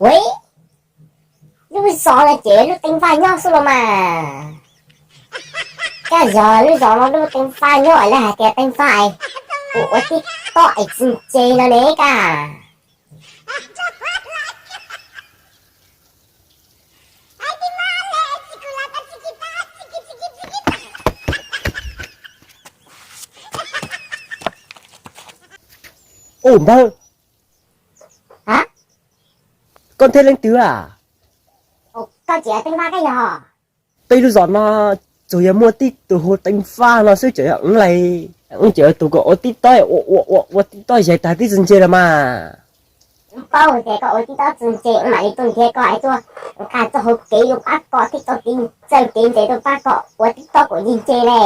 Ua, lub zos no ces lub teeb vaj nyob xwb los mas. Koj yog lub zos no lub teeb vaj nyob, lawv hais tias teeb vaj ua tib tob es tsis ntse no ne koj. Ub npawg, koj thiab leej twg a? Koj tseem teeb vaj koj yog? Peb lub zos no tsuas yog muaj tib tug hu teeb vaj no xwb, tseem yog wb li. Wb tseem yog tus kom ua tib tob, ua ua ua ua tib tob zais tag tib tsis ntse los mas. Wb paub tias koj ua tib tob tsis ntse, wb mam li tuaj nrhiav koj es tuaj nqa txoj hau kev yuav pab koj thiab txoj kev txawj kev ntse tuaj pab koj ua tib tob kom ntse ntse ne.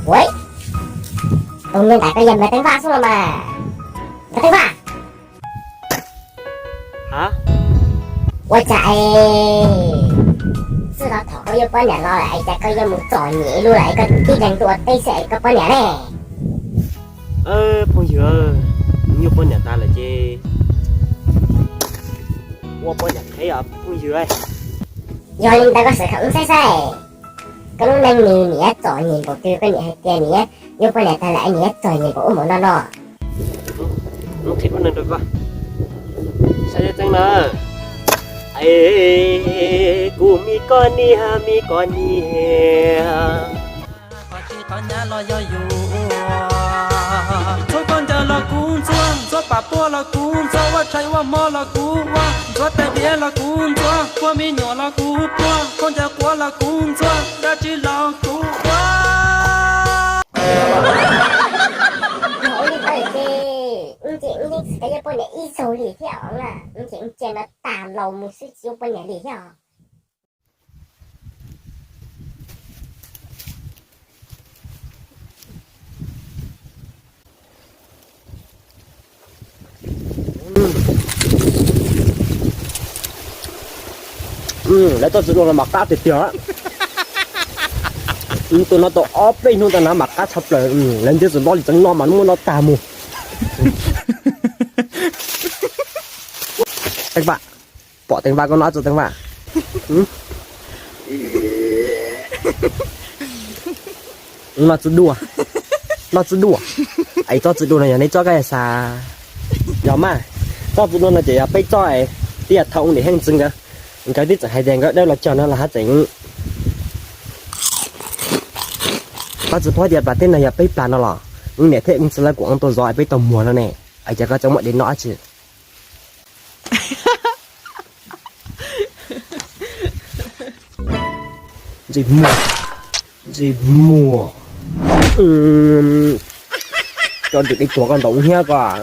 Ua, tus me ntawd koj yog npawg Teeb Vaj xwb los mas. Npawg Teeb Vaj, ua cas es txij no thaum koj yuav poj niam los lawm es cas koj yuav mus txom nyem luaj lawm es koj tib leeg tuaj ua teb xwb es koj poj niam ne? Phooj ywg, nws yuav poj niam tas lawm ces ua poj niam qhev os phooj ywg. Yog li ntawd koj sim khawm wb saib saib, koj lub neej nws niam txom nyem npaum twg, koj niam hais tias niam yuav poj niam tas lawm es niam txom nyem npaum ub npaum no no. Saib tseeb na. Es kuv me koj niam, me koj niam, qhov tsis qhov nyab los yog yus ua. Ntxuav khaub ncaws los kuv ntxuav, ntxuav pam puab los kuv ntxuav, ua tshais ua hmo los kuv ua, ntxuav tais diav los kuv ntxuav, puab me nyuam los kuv puab, khaub ncaws quav los kuv ntxuav, dab tsi los kuv ua. Yog ua li ntawd ces wb ces wb yeej tsis yuav poj niam ib zaug li thiab os. Wb ces wb cia no tas los mus xwb tsis yuav poj niam li thiab os. Lawv txoj txiv dua no mas qab tiag tiag. Tus no tau ob peb hnub tas no mas qab tshaj plaws. Lawv ntiav txim no li tseev no mas muab no tag mus. Teeb Vaj, pom Teeb Vaj koj no txog Teeb Vaj. No txiv dua, no txiv dua. Es txoj txiv dua no yog neb txoj koj yog xav? Yog mas, txoj txiv dua no ces yog peb txoj, twb yog thaum ub niam Heej Txwv nkawd, nkawd twb tseem hais tias nkawd dawb los cog no los haj tseem. Koj tsis paub tias plas teb no yog peb plas no los? Wb niam thiab wb txiv lawv kuj ua tau zov es peb tau muag no ne. Es ces koj tseem muaj dev no dab tsi? Ntsej muag, ntsej muag. Coj tus dej tuag koj ntaus hnyiab koj.